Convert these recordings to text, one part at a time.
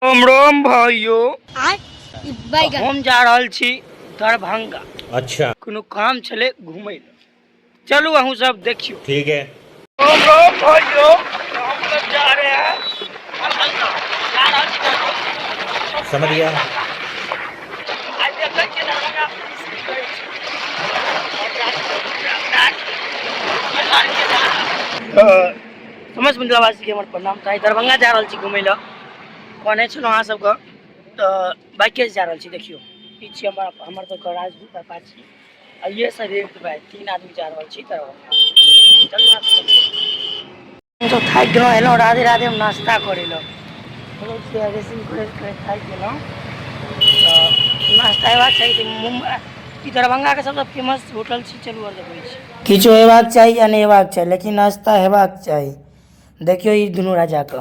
राम राम भाइयो। बैगन। हम जा रहल छी दरभंगा। अच्छा। कोनो काम छलै घुमै लए। चलू अहूँ सब देखियौ। ठीक है। राम राम भाइयो, हम सब जा रहे हैं दरभंगा। जा रहल छी दरभंगा। समझ गया। आइ देखै छियै दरभंगा पुलिस की कहै छै। तऽ समस्त मिथिलावासीके हमर प्रणाम। तऽ आइ दरभंगा जा रहल छी घुमै लए, कहने छलहुँ अहाँ सबके, तऽ बाइकेसँ जा रहल छी। देखियौ, ई छी हमर हमर सबके राजदूत अपाची आ ये सब एक भाइ, तीन आदमी जा रहल छी दरभंगा। चलू अहाँ सब देखियौ। हमसब थाकि गेलहुँ, एलहुँ राधे राधे हम नाश्ता करै लए। छियै रेसिंग करैत करैत थाकि गेलहुँ, तऽ नाश्ता हेबाक चाही। मुम्बई ई दरभंगाके सबसँ फेमस होटल छी। चलू आओर देखबै छी। किछो हेबाक चाही या नहि हेबाक चाही, लेकिन नाश्ता हेबाक चाही। देखियौ, ई दुनू राजाके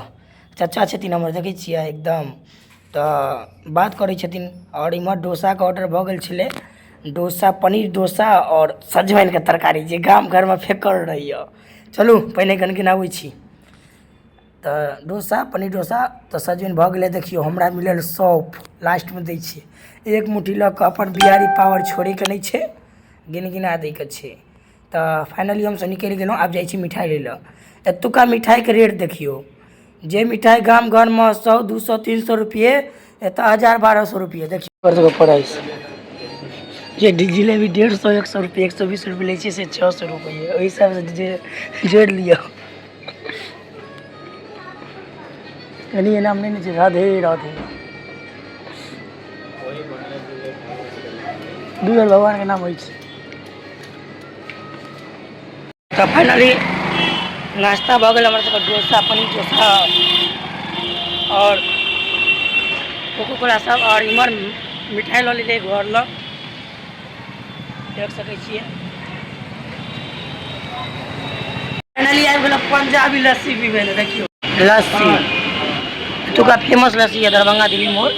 चचा छथिन हमर, देखै छियै एकदम तऽ बात करै छथिन। आओर इम्हर डोसाके ऑर्डर भऽ गेल छलै, डोसा, पनीर डोसा आओर सजमनिके तरकारी जे गाम घरमे फेकल रहैए। चलू पहिने गनगिनाबै छी। तऽ डोसा, पनीर डोसा तऽ सजमनि भऽ गेलै। देखियौ, हमरा मिलल सौंफ, लास्टमे दै छै। एक मुट्ठी लऽ कऽ अपन बिहारी पावर छोड़ैके नहि छै, गिनगिना दैके छै। तऽ फाइनली हमसभ निकलि गेलहुँ, आब जाइ छी मिठाइ लै लए। एतुक्का मिठाइके रेट देखियौ, जे मिठाइ गाम घरमे 100, 200, 300 रुपैए, एतऽ 1000, 1200 रुपैए। देखियौ ओकर सबके प्राइस, जे जिलेबी 150, 100 रुपैए, 120 रुपैए लै छै, से 600 रुपैए। ओहि हिसाबसँ जे जोड़ि लिअ। कनि एनामे नहि ने छै। राधे राधे, दू बेर भगवानके नाम होइ छै। तऽ फाइनली नाश्ता भऽ गेल हमर सबके, डोसा, पनीर डोसा आओर कोको कोला सब। आओर इम्हर मिठाइ लऽ लेलियै घर लऽ, देख सकै छियै। फाइनली आबि गेलहुँ पंजाबी लस्सी पीबै लए। देखियौ लस्सी, एतुका फेमस लस्सी यऽ दरभंगा दिल्ली मोड़,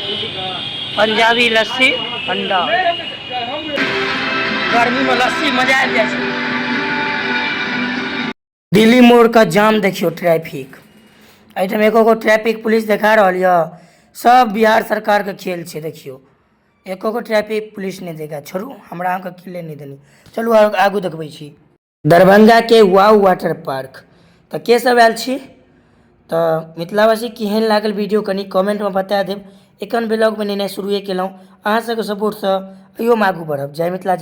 पंजाबी लस्सी ठंडा। गर्मीमे लस्सी मजा आबि जाइ छै। दिल्ली मोड़के जाम देखियौ, ट्रैफिक एहिठाम एको गो ट्रैफिक पुलिस देखा रहल यऽ। सब बिहार सरकारके खेल छै। देखियौ, एको गो ट्रैफिक पुलिस नहि देखा। छोड़ू, हमरा अहाँके की लेने देने। चलू आगू देखबै छी दरभंगाके वाव वाटर पार्क। तऽ के सब आयल छी? तऽ मिथिलावासी, केहन लागल वीडियो कनि कमेंटमे बता देब। एखन ब्लॉग बनेनाइ शुरुए केलहुँ, अहाँ सबके सपोर्टसँ अहियोमे आगू बढ़ब। जय मिथिला।